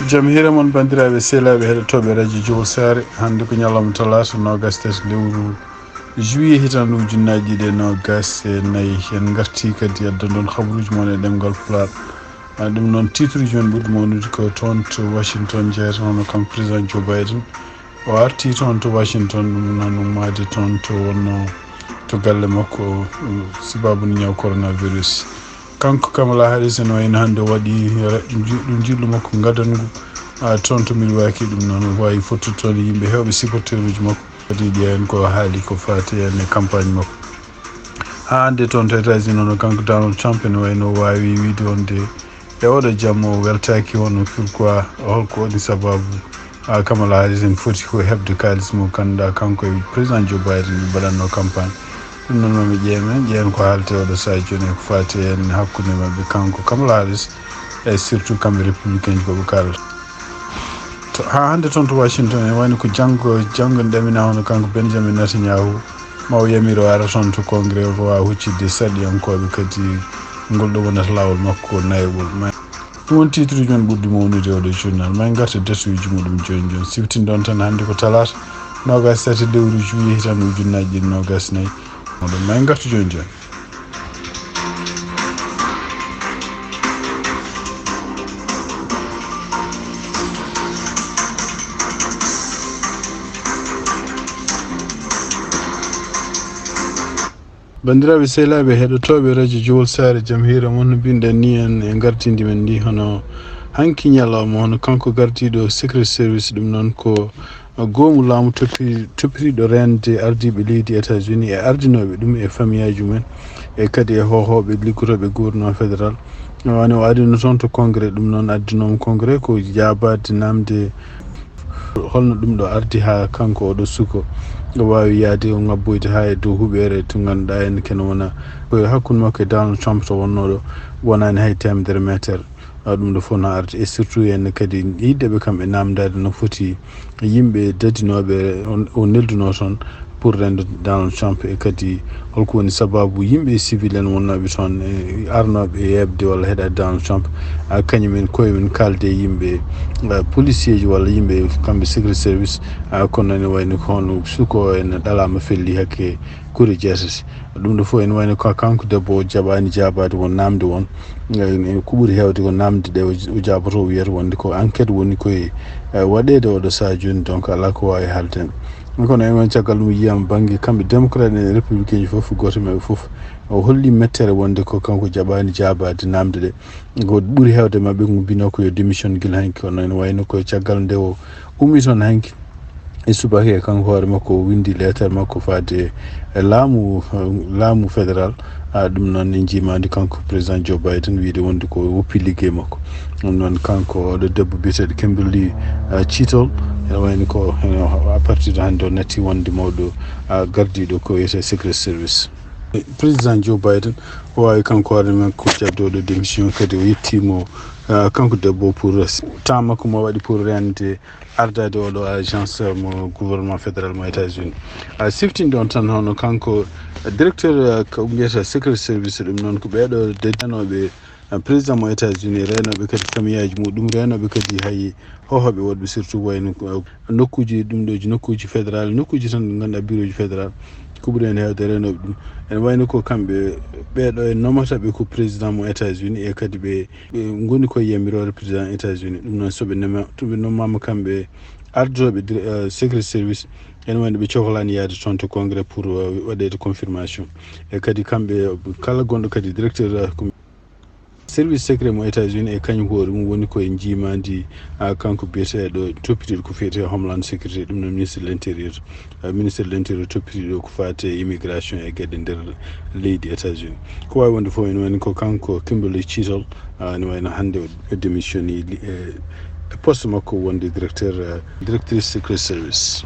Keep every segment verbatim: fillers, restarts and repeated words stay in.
Jam hiira mon, banndiraaɓe, sehilaaɓe, heɗotooɓe Radio Jowol Saare. Hannde ko ñalawma talaata, noogas tati lewru juillet, hitaande ujunnaaji ɗiɗi e noogas e nayi. En ngartii kadi addande on habaruuji mon e ɗemngal Pulaar. Ah, ɗum noon, titre uji men ɓurɗi mawnude ko toon to Washington jeyaa, hono kanko président Joe Biden. O artii toon to Washington, ɗum noon ummaade toon to wonnoo to galle makko, um, sabaabu nde ñaw coronavirus. Kanko Kamala Harris, ene wayno hannde o waɗi ra-, ju-, ɗum juulɗo makko ngadangu, ah, toon to Milwaukee, ɗum noon o waawi fottude toon e yimɓe heewɓe, supporteruuji makko. Kadi ƴeewen ko o haali ko faati heen e campagne makko. Haa hannde toon to États-Unis noon, kanko Donald Trump ene wayno o waawi wiyde wonde e oɗo jamma o weltaaki, hono pourquoi, holko woni sababu, ah, Kamala Harris ene foti ko heɓde kaalis mo ngannduɗaa kanko e président Joe Biden ɓe mbaɗatnoo campagne. Ɗum noon, maa mi ƴeew men, ƴeewen ko haalete oɗo sahaa jooni ko faati heen hakkunde maɓɓe, kanko Kamala Harris, e surtout kamɓe républicain ji ko ɓe kaalata. To, haa hannde toon to Washington, ene wayno ko janngo, janngo nde ɗamina hono kanko Benjamin Netanyahu, ma o yamiro o ara toon to Congrès, o waawa huccitde sarɗiyankooɓe kadi ngol ɗo wonata laawol makko nayaɓol. Ma-, ɗum woni titre uji men ɓurɗi mawnude e oɗo journal. Ma en ngartu e date uji muɗum jooni jooni. Siftinɗon tan hannde ko talaata, noogas e tati lewru juillet, hitaande ujunnaaji ɗiɗi noogas e nayi. Oɗon, ma en ngartu jooni jooni. Banndiraaɓe sehilaaɓe heɗotooɓe Radio Jowol Saare, jam hiira mon, no mbinɗen ni en e ngartindi men ndi, hono hanki ñalawma, hono kanko gardiiɗo Secret Service, ɗum noon ko goomu laamu toppi-, toppitiiɗo reende ardiiɓe leydi États-Unis e ardinooɓe ɗum e famiyaaji mumen, e kadi e hohooɓe liggotooɓe gouvernement fédéral. Wano o adino toon to Congrès, ɗum noon addinooma Congrès ko jaabaade namde holno ɗum ɗo ardi haa kanko oɗo suko o waawi yaade o ngabboyde haa e dow huɓeere to ngannduɗaa en kene wona ko e hakkunde makko e Donald Trump to wonnoo ɗo wonaani hay teemedere meeter. Ah, ɗum ɗo fof no arde, e surtout en kadi yiɗde ɓe kamɓe naamndaade no foti yimɓe dadinooɓe on, o neldunoo toon pour rende Donald Trump, e kadi holko woni sababu yimɓe civil en wonnooɓe toon, e arnooɓe e yeeɓde walla heɗaade Donald Trump, ah, kañum en koye mum kaalde e yimɓe, ah, policier ji walla yimɓe kamɓe Secret Service, ah, kono ene wayno ko hono suko o ene ɗalaama felli hakke kure jeetati. Ɗum ɗo fof ene wayno ko kanko debbo o jaɓaani jaabaade won naamnde won. Eh, ko ɓuri heewde ko naamnde ɗe o, o jaaboto, o wiyata wonde ko enquête woni koye, eh, waɗeede oɗo sahaa jooni, donc alaa ko waawi haalde heen. Kono ene wayno caggal ɗum yiyama bannge kamɓe démocrate en e républicain ji fof, gooto e maɓɓe fof o holli mettere wonde ko kanko jaɓaani jaabaade naamnde ɗe. Ko ɓuri heewde maɓɓe ko mbinoo ko yo démission gila hanki, kono ene wayno ko caggal nde o ummi toon hanki. E subaka e kanko hoore makko o winndi leetar makko faade e laamu, laamu fédéral. Ah, ɗum noon en njiimaandi kanko président Joe Biden wiyde wonde ko woppi liggey makko. Ɗum noon kanko oɗo debbo biyeteeɗo Kimberly, ah, Cheatle, ene wayno ko, eh, à partir de hannde o natti wonde mawɗo, ah, gardiiɗo ko wiyetee Secret Service. Président Joe Biden o waawi kanko hoore makko jaɓde oɗo démission, kadi o yettiimo, ah, kanko debbo pour temps makko mo waɗi pour reende ardaade oɗo agence mo gouvernement fédéral mo États-Unis. A siftinde on tan hono kanko directeur, eh, ko mbiyata Secret Service, ɗum noon ko ɓeeɗo dadinooɓe, eh, président mo États-Unis, reenooɓe kadi famiyaaji muɗum, reenooɓe kadi hay hohooɓe woɗɓe, surtout wayno ko, eh, nokkuuji ɗum ɗooji, nokkuuji fédéral, nokkuuji tan ɗi ngannduɗaa bureauji fédéral, ko ɓuri heen heewde reenooɓe ɗum. Ene wayno ko kamɓe ɓeeɗo en nomata ɓe ko président mo États-Unis, e kadi ɓe ɓe ngoni koye yamiroore président États-Unis. Ɗum noon, so ɓe nema-, to ɓe nommaama kamɓe ardotooɓe dir-, eh, Secret Service, ene wayno ɓe cohlaani yahde toon to Congrès pour, eh, waɗeede confirmation. E kadi kamɓe, kala gonɗo kadi directeur, eh, ko service secret mo États-Unis, e kañum hoore mum woni koye njiimaandi, ah, kanko biyeteeɗo toppitiiɗo ko fiyetee Homeland Security, ɗum noon ministre de l'Intérieur. Eh, ministre de l'Intérieur toppitiiɗo ko faati e immigration e geɗe nder leydi États-Unis. Ko waawi wonde fof, ene wayno ko kanko Kimberly Cheatle, ah, ene wayno hannde o démissionnii li-, e, e poste makko wonde directeur, eh, directrice Secret Service.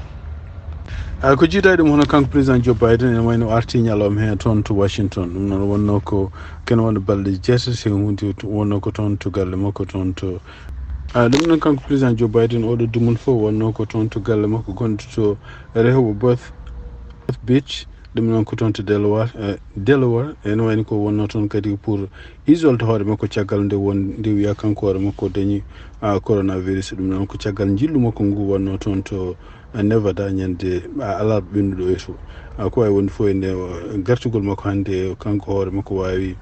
Ah, ko jiidaa e ɗum, hono kanko président Joe Biden, ene wayno o artii ñalawma heen toon to Washington. Ɗum noon wonnoo ko, kene wonde balɗe jeetati e huunde, wonnoo ko toon to galle makko toon to, ah, ɗum noon kanko président Joe Biden, oɗo dumunna fof wonnoo ko toon to galle makko gonɗo to Rehoboth Beach. Ɗum noon ko toon to Delaware, eh, Delaware, ene wayni ko wonno toon kadi pour isolde hoore makko caggal nde won, nde wiya kanko hoore makko dañi, ah, coronavirus. Ɗum noon ko caggal njillu makko ngu wonno toon to, eh, Nevada ñande, ah, alarba ɓennuɗo o yeeso. Ah, ko wawi wonde fof ene, eh, gartugol makko hannde kanko hoore makko waawi,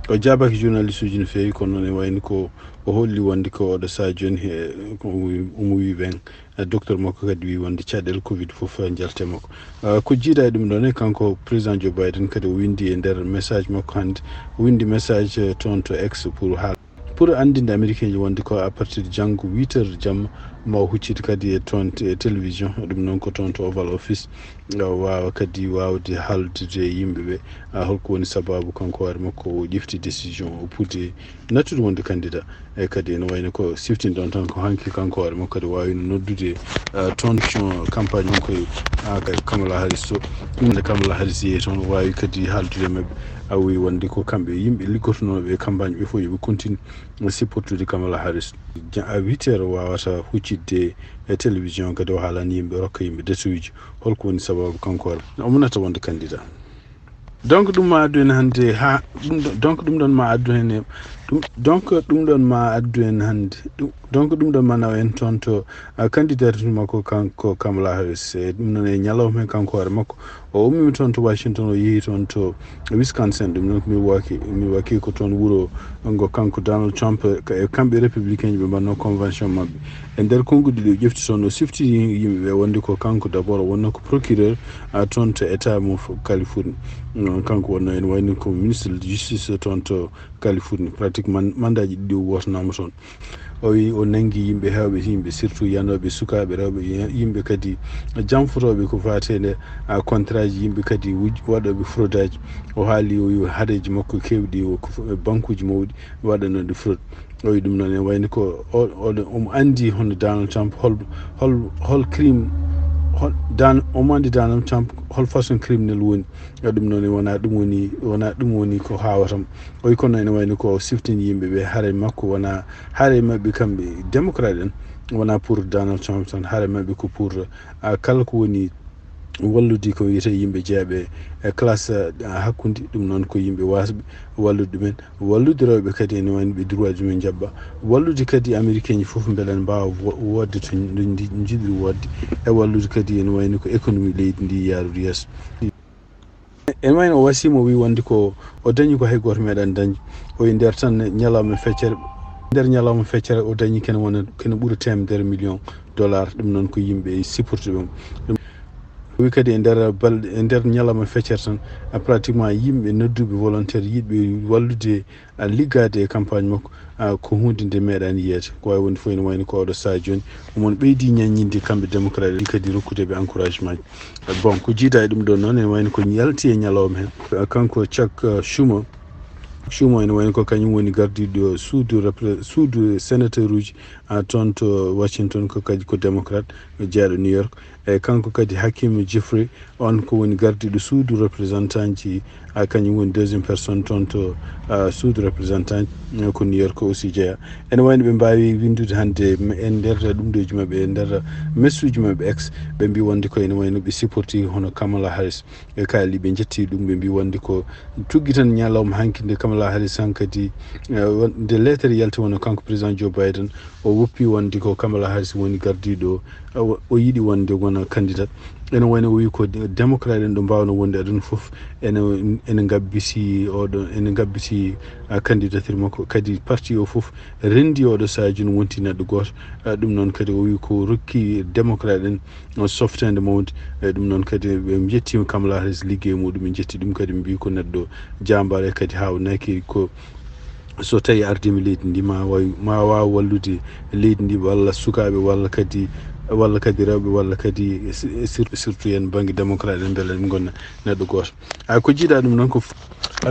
o jaabaaki journaliste uji no feewi, kono noon ene wayni ko o holli wonde ko oɗo sahaa jooni he, ko omo wi-, omo wi ɓen. Eh, docteur makko kadi wi wonde caɗeele covid fof, eh, njalte makko. Eh, ko jiida e ɗum ɗon e kanko président Joe Biden kadi o windi e nder message makko hannde, o windi message, eh, toon to X pour haal-, pour anndinde Américain ji wonde ko à partir de janngo huit heures jamma ma o huccit kadi e toon te-, e télévision, ɗum noon ko toon to Oval Office, eh, waawa kadi waawde haaldude e yimɓe ɓe, ah, holko woni sababu kanko hoore makko o ƴefti décision o puɗɗi nattude wonde candidat. E kadi ene wayno ko siftinɗon tan ko hanki kanko hoore makko kadi waawino noddude, ah, toon action campagne makko e, ah, ka-, Kamala Harris to. Ɗum nde Kamala Harris yehi toon o waawi kadi haaldude e maɓɓe. A wi wonde ko kamɓe yimɓe liggotonooɓe e campagne ɓe fof yo ɓe continue sipportude Kamala Harris. Ja-, à huit heures o waawata huccidde e télévision kadi o haalani yimɓe, rokka yimɓe datuuji. Holko woni sababu kanko hoore? Omo nata wonde candidat. Donc ɗum ma addu en hannde ha, ɗum ɗo, donc ɗum ɗon ma addu en, ɗum, donc ɗum ɗon ma addu en hannde, ɗum, donc ɗum ɗon ma nawa en toon to, ah, candidature makko kanko Kamala Harris. E ɗum noon e ñalawma he kanko hoore makko, o ummima toon to Washington, o yehi toon to Wisconsin, ɗum noon ko Milwaukee, Milwaukee ko toon wuro ngo kanko Donald Trump, ka-, e kamɓe républicain ji ɓe mbanno convention maɓɓe. E nder konnguɗi ɗi o ƴefti toon, o sifti yimɓe ɓe wonde ko kanko d'abord o wonno ko procureur, ah, toon to État mo F-, Californie. Mm, kanko wonno ene wayni ko ministre de justice toon to Californie. Pratiquement mandaaji ɗiɗi o wootanaama toon. O wi o nanngi yimɓe heewɓe, yimɓe surtout yanooɓe sukaaɓe rewɓe, y-, yimɓe kadi janfotooɓe ko faati e nde, ah, contrat ji, yimɓe kadi wuj-, waɗooɓe fraude aji. O haali, o wi hadeeji makko keewɗi o ko f-, bankuuji mawɗi waɗanooɗi fraude. O wi ɗum noon ene wayni ko o, oɗo, omo anndi hono Donald Trump, hol, hol, hol crime, hol Dan-, omo anndi Donald Trump hol façon criminel woni. E ɗum noon wona ɗum woni, wona ɗum woni ko haawatam. O wi kono ene wayni ko siftini yimɓe ɓe haare makko wona haare maɓɓe kamɓe démocrate en, wona pour Donald Trump tan, haare maɓɓe ko pour, ah, kala ko woni wallude ko wiyetee yimɓe jeeyaɓe e classe, ah, hakkunde, ɗum noon ko yimɓe waasɓe wallude ɗumen, wallude rewɓe kadi ene wayni ɓe droit ji mumen njaɓɓa, wallude kadi Américain ji fof mbele ne mbaawa wo-, woodde to nji-, nji-, njiɗiri woodde, e wallude kadi ene wayni ko économie leydi ndi yaarude yeeso. Ene wayno o wasii mo, o wi wonde ko o dañi ko hay gooto meeɗaani dañde. O wi nder tan ñalawma feccere, nder ñalawma feccere o dañi kene wona, kene ɓura teemedere million dollar. Ɗum noon ko yimɓe sipportuɓe mo. Ɗum o wi kadi e nder balɗe, e nder ñalawma feccere tan, a, pratiquement yimɓe nodduɓe volontaire yiɗɓe wallude, a, liggaade e campagne makko, a, ko huunde nde meeɗaani yiyeede. Ko wawi wonde fof ene wayno ko oɗo sahaa jooni, omon ɓeydi ñaññinde kamɓe démocrate ɗi kadi rokkude ɓe encouragement ji. Bon, ko jiida e ɗum ɗon noon, ene wayno ko yalti e ñalawma heen. Kanko Chuck, eh, Schumer, Schumer ene wayno ko kañum woni gardiiɗo suudu repre-, suudu sénateur uji, ah, toon to Washington, ko kadi ko démocrate, jeyaɗo New York. E kanko kadi Hakeem Jeffrey, on ko woni gardiiɗo suudu représentant ji, ah, kañum woni deuxième personne toon to, ah, suudu représentant, eh, ko New York aussi jeya. Ene wayno ɓe mbaawi winndude hannde e nder ɗum ɗooji maɓɓe, e nder messuuji maɓɓe X, ɓe mbi wonde ko ene wayno ɓe supporti hono Kamala Harris. E kaali ɓe njetti ɗum, ɓe mbi wonde ko tuggi tan ñalawma hanki nde Kamala Harris han kadi, eh, won-, nde leetere yalti wona kanko président Joe Biden, o woppi wonde ko Kamala Harris woni gardiiɗo, eh, o, o yiɗi wonde wona candidat. Ene wayno o wi ko de-, démocrate en ɗo mbawno wonde aduna fof ene, ene ngabbiti oɗo, ene ngabbiti, ah, candidature makko. Kadi parti o fof rendi oɗo sahaa jooni wonti neɗɗo gooto. Ah, ɗum noon kadi o wi ko rokki démocrate en on softeende mawnde. E ɗum noon kadi ɓe njettiima Kamala Harris liggey muɗum, ɓe njetti ɗum kadi, ɓe mbi ko neɗɗo jaambaare kadi haawnaki ko so tawi ardima leydi ndi ma wawi, ma waw wallude leydi ndi walla sukaɓe walla kadi, walla kadi rewɓe walla kadi si-, sur-, surtout en banggue démocrate en beele en gonna neɗɗo goto. A ko jiiɗa ɗum noon ko f-,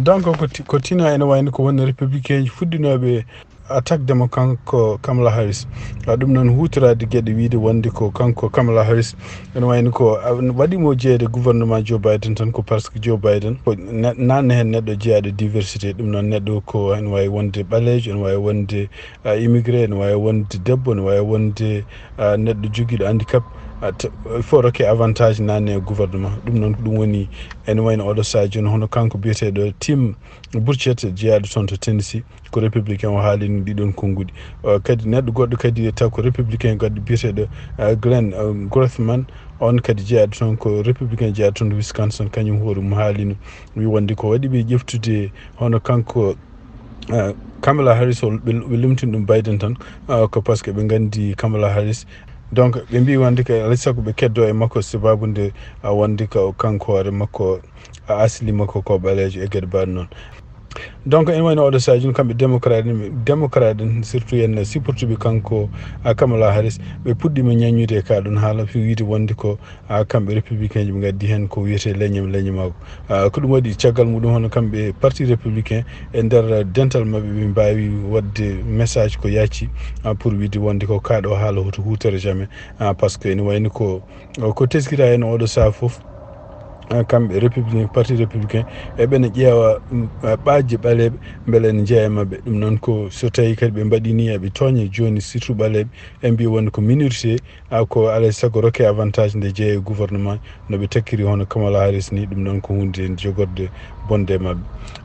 donc ko ti-, ko tino ene wayno ko wonno républicain ji fuɗɗinoɓe attaque demo kanko Kamala Harris. A ɗum noon hutorade gueɗe wiide wonde ko kanko Kamala Harris ene wayno ko, a, waɗimo jeeyde gouvernement Joe Biden tan ko parce que Joe Biden ko ne-, nanne hen neɗɗo jeeyaɗo diversité. Ɗum noon neɗɗo ko ene wawi wonde ɓaleejo, ene wawi wonde, a, immigré, ene wawi wonde debbo, ene wawi wonde, a, neɗɗo joguiɗo handicap. At- il faut rokke avantage nane e gouvernement. Ɗum noon ko ɗum woni, ene wayno oɗo saha jooni, hono kanko biyeteeɗo Tim Burchett, jeyaaɗo toon to Tennessee, ko républicain. O haalino ɗiɗon konnguɗi. Uh, kadi neɗɗo goɗɗo kadi taw ko républicain, kadi biyeteeɗo uh, Glenn uh, Grothman, on kadi jeyaaɗo toon, ko républicain jeyaaɗo toon to Wisconsin, kañum hoore mum haalino, wi wonde ko waɗi ɓe ƴeftude hono kanko uh, Kamala Harris, o ɓe ɓe lumtini ɗum Biden tan. Uh, ko parce que ɓe nganndi Kamala Harris. Donc ɓe mbi wonde ko alay sago ɓe keddo e makko, sababu nde uh, wonde ko kanko hoore makko, uh, asli makko ko ɓaleejo e geɗe mbaɗ noon. Donc ene wayno oɗo saha jooni kamɓe démocrate en, démocrate en surtout, en supportuɓe kanko uh, Kamala Harris, ɓe puɗɗima ñaññude e ka ɗon haala, fi wiide wonde ko uh, kamɓe républicain ji ɓe ngaddi heen ko wiyetee leñam leñamaago. Uh, ko ɗum waɗi caggal muɗum hono kamɓe parti républicain e nder dental maɓɓe ɓe mbaawi waɗde message ko yaaci uh, pour wiide wonde ko kaɗo haala hoto huutere jamais. Uh, parce que ene wayni ko ko teskita heen oɗo saha fof, uh, kamɓe républicain, parti républicain, eɓena ƴeewa mm, uh, ɓaajje ɓaleeɓe mbele ene jeeya e maɓɓe. Ɗum noon ko so tawi kadi ɓe mbaɗi ni eɓe tooña jooni surtout ɓaleeɓe, ɓe mbi wonde ko minorité, a ko alay sago rokke avantage nde jeeya e gouvernement no ɓe takkiri hono Kamala Harris ni. Ɗum noon ko hunde nde jogorde bonde e maɓɓe.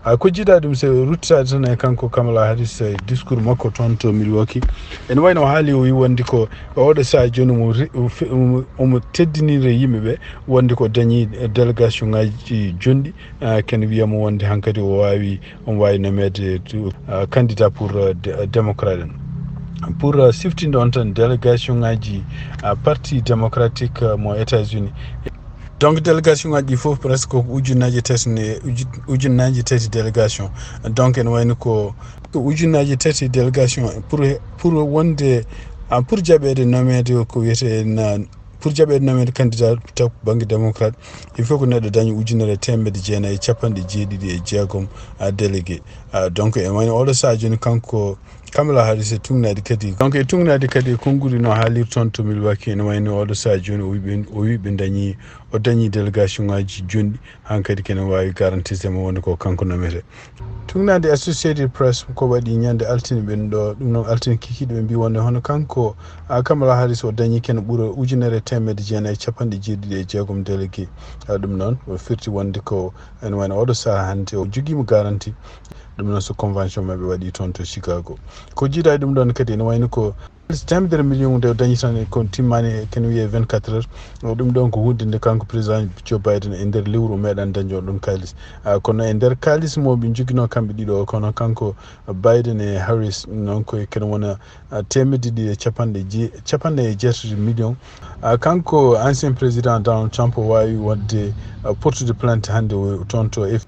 A ko jiiɗa ɗum so ruttade tan e kanko Kamala Harris e discours makko toon to Milwaukee, ene wayno o haali o wi wonde ko oɗo saha jooni omo re- omo fe- omo- omo teddinire yimɓe ɓe wonde ko dañi délégation ngaji jonɗi, uh, ken wiyamo wonde hankadi o wawi omo wawi nomede uh, candidat pour uh, dé- uh, démocrate en. Pour uh, siftinde on tan délégation ngaji uh, parti démocratique uh, mo États-Unis. Donc délégation ngaji ɗi fof presque ko ujunnaji tati ne uju- ujunnaji tati délégation. Donc ene wayno ko ko ujunnaji tati délégation pour pour wonde uh, pour jaɓede nomede ko wiyete na pour jaɓede nomede candidat taw banggue démocrate, il faut ko neɗɗo dañi ujunere temedde jeenayi e capanɗe jeeɗiɗi e jeegom a délégué. A donc e wayno oɗo saha joni kanko Kamala Harris e tugnadi kadi, donc e tugnadi kadi e konngudi no haalirton to Milwaukee, ene wayno oɗo saha joni o wiɓe o wiɓe dañi o dañi délégation ngaji jonɗi. Hankadi kene wawi garantisde mo wonde ko kanko nomete. Tugnade Associated Press ko waɗi ñande altine ɓen ɗo, ɗum noon altine kikiɗe ɓe mbi wonde hono kanko a Kamala Harris o dañi kene ɓura ujunere e temedde jeenayi e capanɗe jeeɗiɗi e jeegom délégué. A ɗum noon o firti wonde ko ene wayno oɗo saha hannde o jogiima garanti. Ɗum noon so convention maɓɓe waɗi toon to Chicago, ko jiiɗa e ɗum ɗon kadi ene wayno ko temedere million nde o dañi tan ko timmani kene wiyee vingt-quatre heures. Ɗum ɗon ko hunde nde kanko président Joe Biden e nder lewru o meeɗan dañde on ɗon kaalis. Ah, kono e nder kaalis mo ɓe njoginoo kamɓe ɗiɗo o, kono kanko Biden e Harris noon koye kene wona ah, temedde ɗiɗi e capanɗe je- capanɗe e jeetati million. Ah, kanko ancien président Donald Trump o waawi waɗde ah, portude plainte hannde o toon to F-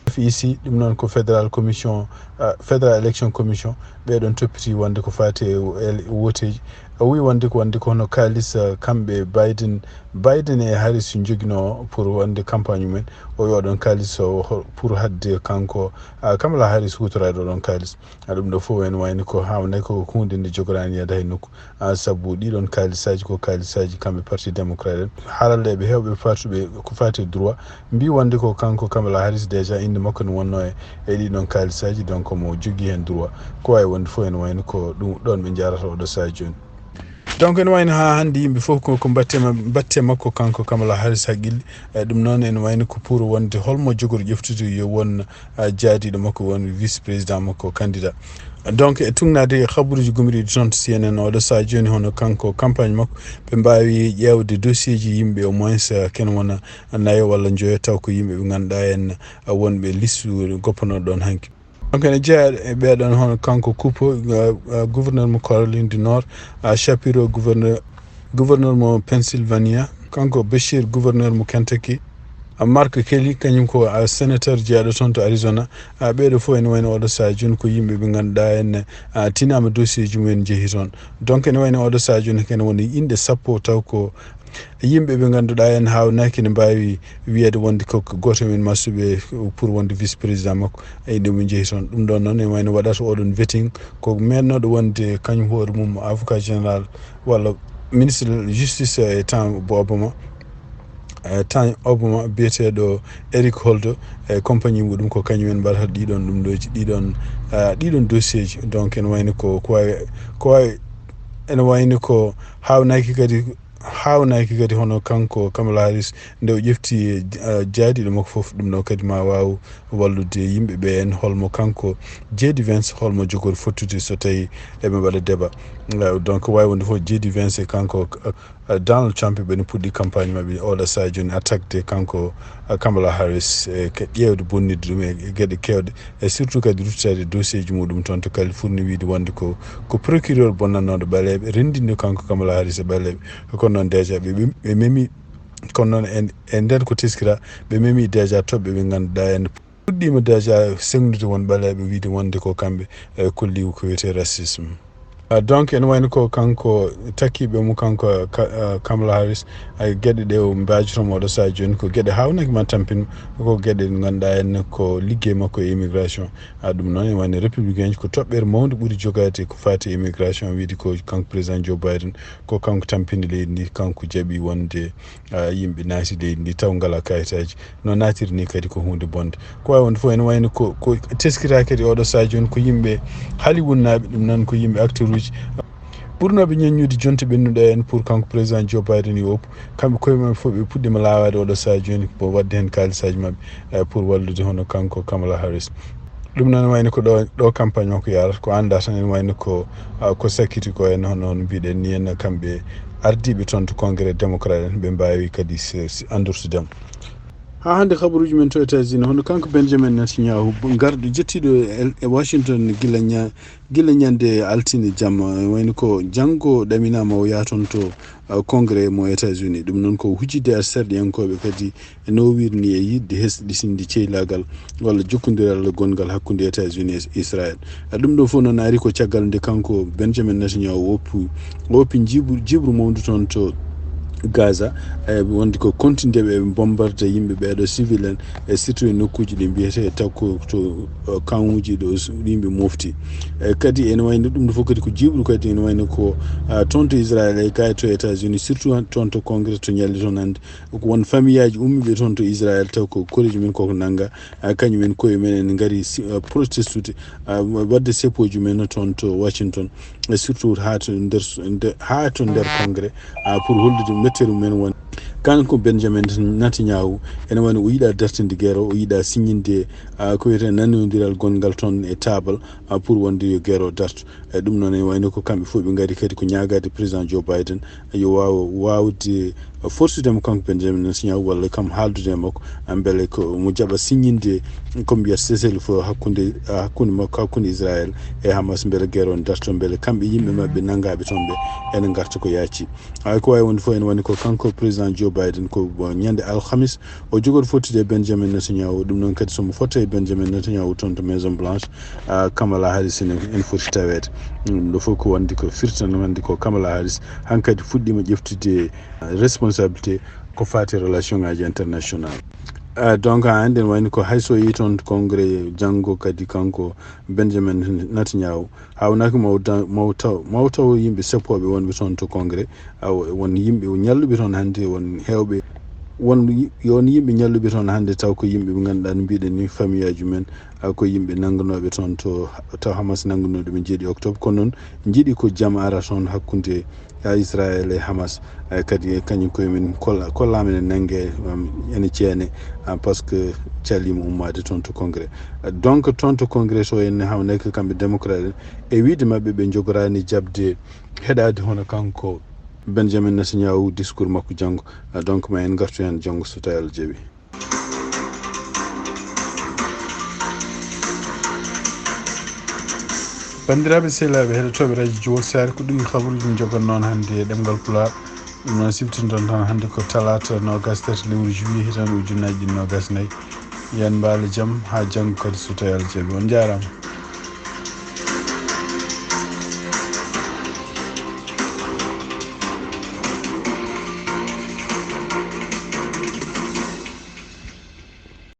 F E C, ɗum noon ko Federal Commission, uh, Federal Election Commission, ɓeɗon toppiti wonde ko fati e el- woteji. O wi wonde ko wonde ko hono kaalis uh, kamɓe Biden, Biden e Harris joginoo pour wonde campagne mumen. O wi oɗon kaalis o ho- pour hadde kanko uh, Kamala Harris hutorade oɗon kaalis. A ɗum ɗo fof en wayni ko hawnde ko hunde nde jogorani yada hay nokku. Ah, sabu ɗiɗon kaalisaji ko kaalisaji kamɓe parti démocrate en. Haralleɓe hewɓe fatuɓe ko fati e droit mbi wonde ko kanko Kamala Harris déjà inde makko ne wonno e e ɗiɗon kaalisaji, donc mo jogui hen droit. Ko wawi wonde fof ene wayno ko ɗum ɗon ɓe jarata oɗo saha joni. Donc ene wayno ha hande yimɓe fof ko ko batte ma- batte makko kanko Kamala Harris haqqille. E ɗum noon ene wayno ko pour wonde holmo jogori ƴeftude yo won ah, jaadiiɗo makko woni vice président makko candidat. Donc e tugnade e habaruji gomiriɗi toon to C N N oɗo saha joni hono kanko campagne makko ɓe mbawi ƴeewde dossier ji yimɓe au moins ah, kene wona nayo walla joyo taw ko yimɓe ɓe ganduɗa en ah, wonɓe liste goppanoɗo ɗon hanki. Donc ene jeeya e ɓeɗon hono kanko Cooper, uh, uh, gouverneur mo Caroline du Nord, uh, Shapiro gouverneur gouverneur mo Pennsylvania, kanko Beshear gouverneur mo Kentucky, uh, Mark Kelly kañum ko uh, sénateur jeeyaɗo toon to Arizona. Uh, ɓeɗo fof ene wayno oɗo saha joni ko yimɓe ɓe ganduɗa en uh, tinama dossier ji mumen jeehi toon. Donc ene wayno oɗo saha joni kene woni inɗe sappo taw ko yimɓe ɓe ganduɗa en hawnaki ne mbawi wiyede wonde ko goto e men masuɓe pour wonde vice président makko. Eyi ɗum jeehi toon ɗum ɗon noon ene wayno waɗata oɗon vetting ko mennoɗo wonde kañum hoore mum avocat général walla ministre justice e temps bo Obama, e temps Obama biyeteɗo Eric Holder e compagnie muɗum ko kañum en mbaɗata ɗiɗon ɗum ɗoji ɗiɗon ah, ɗiɗon dossier ji. Donc ene wayno ko ko wawi ko wawi ene wayno ko hawnaki kadi Haawnaaki kadi hono kanko Kamala Harris, nde o ƴefti, eh, jaaduɗo makko fof, ɗum ɗo kadi ma waaw wallude yimɓe ɓe en, holmo kanko J D Vance, holmo jogori fottude so tawi eɓe mbaɗa débat. Eh, donc, waawi wonde fof J D Vance e kanko, eh, Donald Trump ɓe no puɗɗi campagne maɓɓe oɗo sahaa jooni attaquede kanko, eh, Kamala Harris, e ke-, ƴeewde bonnidde ɗum e, e geɗe keewɗe, e surtout kadi ruttitaade dossier ji muɗum toon to Californie, wiide wonde ko, ko procureur bonnanooɗo ɓaleeɓe, renndinde kanko Kamala Harris e ɓaleeɓe. Kono noon déjà ɓe, ɓe, ɓe memi, kono noon e, e nder ko teskira, ɓe memi déjà toɓɓe ɓe ngannduɗaa en puɗɗiima déjà seŋnude won ɓaleeɓe, wiide wonde ko kamɓe, e, kolli ko wiyetee racisme. Ah, donc, ene wayno ko kanko takkiiɓe mo kanko, Ka-, ah, Kamala Harris, ay geɗe ɗe o mbaajotomo oɗo sahaa jooni ko geɗe haawnaki ma tampin, ko geɗe ɗe ngannduɗaa en ko liggey makko e immigration. Ah, ɗum noon ene wayno républicain ko toɓɓere mawnde ɓuri jogaade ko faati e immigration, wiide ko kanko président Joe Biden, ko kanko tampini leydi ndi, kanko jaɓi wonde, ah, yimɓe naati leydi ndi taw ngalaa kayitaaji. No naatiri ni kadi ko huunde bonde. Ko waawi wonde fof ene wayno ko, ko teskira kadi oɗo sahaa jooni ko yimɓe Hollywood naaɓe, ɗum noon ko yimɓe acteur uji. Ɓurnooɓe ñaññude jonte ɓennuɗe en pour kanko président Joe Biden yo oppu. Kamɓe koye maɓɓe fof ɓe puɗɗiima laawaade oɗo sahaa jooni ko waɗde heen kaalisaaji maɓɓe, eh, pour wallude hono kanko Kamala Harris. Ɗum noon wayno ko ɗo, ɗo campagne makko yarata, ko annda tan ene wayno ko, ah, ko sakkiti ko en hono no mbiɗen ni en kamɓe ardiiɓe toon to congrès démocrate en ɓe mbaawi kadi se, se andortudemo. Haa hannde kabaruuji men to États-Unis, hono kanko Benjamin Netanyahu, garɗo jettiiɗo e, e Washington gila ña-, gila ñande altine jamma, wayno ko janngo ɗaminaama o yaha toon to, uh, congrès mo États-Unis. Ɗum noon ko hujidde e sarɗiyankooɓe kadi e no wirni e yiɗde hesɗitinde ceylaagal walla jokkondiral gonngal hakkunde États-Unis e Israël. Uh, ɗum ɗo fof noon ari ko caggal nde kanko Benjamin Netanyahu woppi, woppi jibru, jibru mawndu toon to Gaza, e wonde ko continue ɓe bombarde yimɓe ɓeeɗo civil en, e surtout e nokkuuji ɗi mbiyetee taw ko to, eh, kamuuji ɗo s-, yimɓe mofti. E kadi ene wayno ɗum ɗo fof kadi ko jibru kadi ene wayno ko, ah, toon to Israël e kay to États-Unis, surtout han-, toon to Congrès to ñalli toon hannde. Ko won famiyaaji ummiiɓe toon to Israël taw ko koreeji men koko nannga, ah, kañum en koye men en ngari si-, ah, protestude, ah, waɗde seppooji men toon to Washington. E surtout haa to nder s-, nde, haa to nder congrès, ah, pour hollude mettere mumen won. Kanko Benjamin Netanyahu, ene wayno o yiɗa dartinde guerre o, o yiɗa signinde, ah, ko wiyetee nanondiral gonngal toon e table, ah, pour wonde yo guerre o darto. E ɗum noon ene wayno ko kamɓe fof ɓe ngari kadi ko ñaagaade président Joe Biden, yo waaw waawde forsude mo kanko Benjamin Netanyahu walla kam haaldude e makko, ah, mbele ko mo jaɓa signinde ko mbiyata cessez-le-feu hakkunde, ah, hakkunde makko, hakkunde Israël e Hamas, mbele guerre on darto, mbele kamɓe yimɓe maɓɓe nanngaaɓe toon ɓe ene ngarta ko yaaci. Hay ko waawi wonde fof ene wayno ko kanko président Joe Biden ko, bon, ñande alhamis o jogori fottude e Benjamin Netanyahu. Ɗum noon kadi so mo fotta e Benjamin Netanyahu toon to Maison Blanche, ah, Kamala Harris ene, ene foti taweede. Ɗum ɗo fof ko wonde ko firti tan wonde ko Kamala Harris hankadi fuɗɗiima ƴeftude, ah, responsabilité ko faati relation ngaji international. Ah, donc haa hannde ene wayno ko hay so yii toon to congrès janngo kadi kanko Benjamin Netanyahu, haawnaaki maw da-, maw taw, maw taw yimɓe seppooɓe wonɓe toon to congrès, aw, won yimɓe ñalluɓe toon hannde, won heewɓe, won yi-, won yimɓe ñalluɓe toon hannde taw ko yimɓe ɓe ngannduɗaa no mbiɗen ni famiyaaji men, ah, ko yimɓe nanngunooɓe toon to, to Hamas nanngunooɓe ɓe jeeɗi octobre, kono noon njiɗi ko jam ara toon hakkunde, ah, Israël e Hamas. Eh, kadi kañum koye men kolla-, kollaama ene nannge, um, ene ceene, ah, par ce que caliima ummaade toon to congrès. Ah, donc toon to congrès to en haawnaaki kamɓe démocrate en, e wiide maɓɓe ɓe njogoraani jaɓde heɗaade hono kanko Benjamin Netanyahu discours makko janngo. Ah, donc ma en ngartu heen janngo so tawi Allah jaɓi. Banndiraaɓe sehilaaɓe heɗotooɓe radio Jowol Saare, ko ɗum kabaruuji njogon noon hannde e ɗemngal Pulaar. Ɗum noon siftinton tan hannde ko talaata noogaas tati lewru juillet hitaande ujunnaaji ɗiɗi noogaas nayi. Yo en mbaalo jam haa janngo kadi so tawi Allah jaɓi. On njaaraama.